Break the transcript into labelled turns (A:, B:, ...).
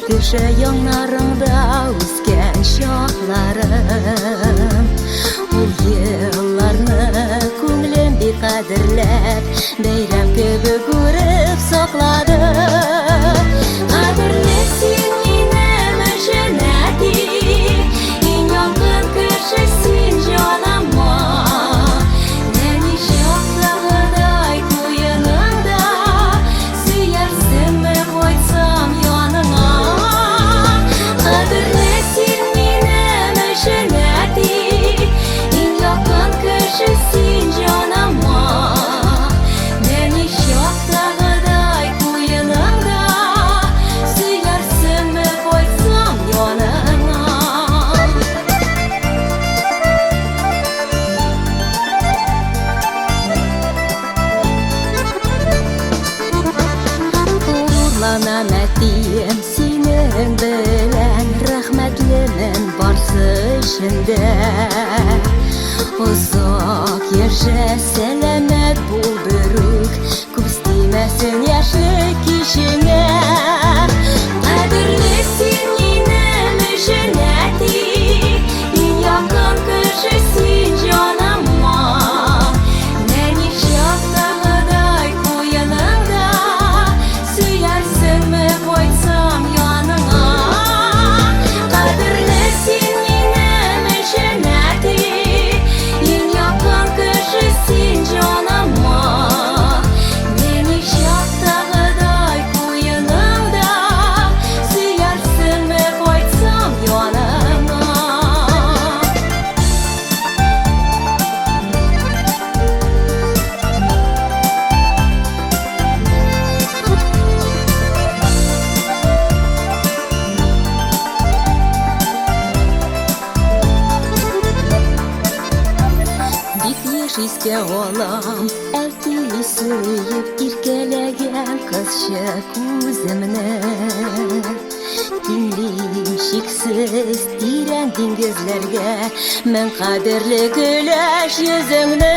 A: төшә яннарыңда үскән чакларым. Ул елларны күңелем бик кадерләп, бәйрәм кебек күреп саклады. Кадерле син минем өчен, әти, иң якын кеше син җаныма. Нәни чактагыдай куеныңда сөярсеңме кайтсам яныңа? Кадерле син минем өчен, әти, иң якын кеше син җаныма. Нәни чактагыдай куеныңда сөярсеңме кайтсам яныңа? Горурланам, әтием, синең белән, рәхмәтлемен барсы өчен дә. Озак яшә, сәламәт бул берүк, күз тимәсен яшьлек кичеңә. Кадерле син минем өчен, әти, иң якын кеше син җаныма. Нәни чактагыдай куеныңда сөярсеңме кайтсам яныңа? Кадерле син минем өчен, әти, иң якын кеше син җаныма. Нәни чактагыдай куеныңда сөярсеңме кайтсам яныңа? Бик еш искә алам, әти сөеп иркәләгән кызчык үземне. Тиңлим чиксез тирән диңгезләргә мең кадерле көләч йөзеңне.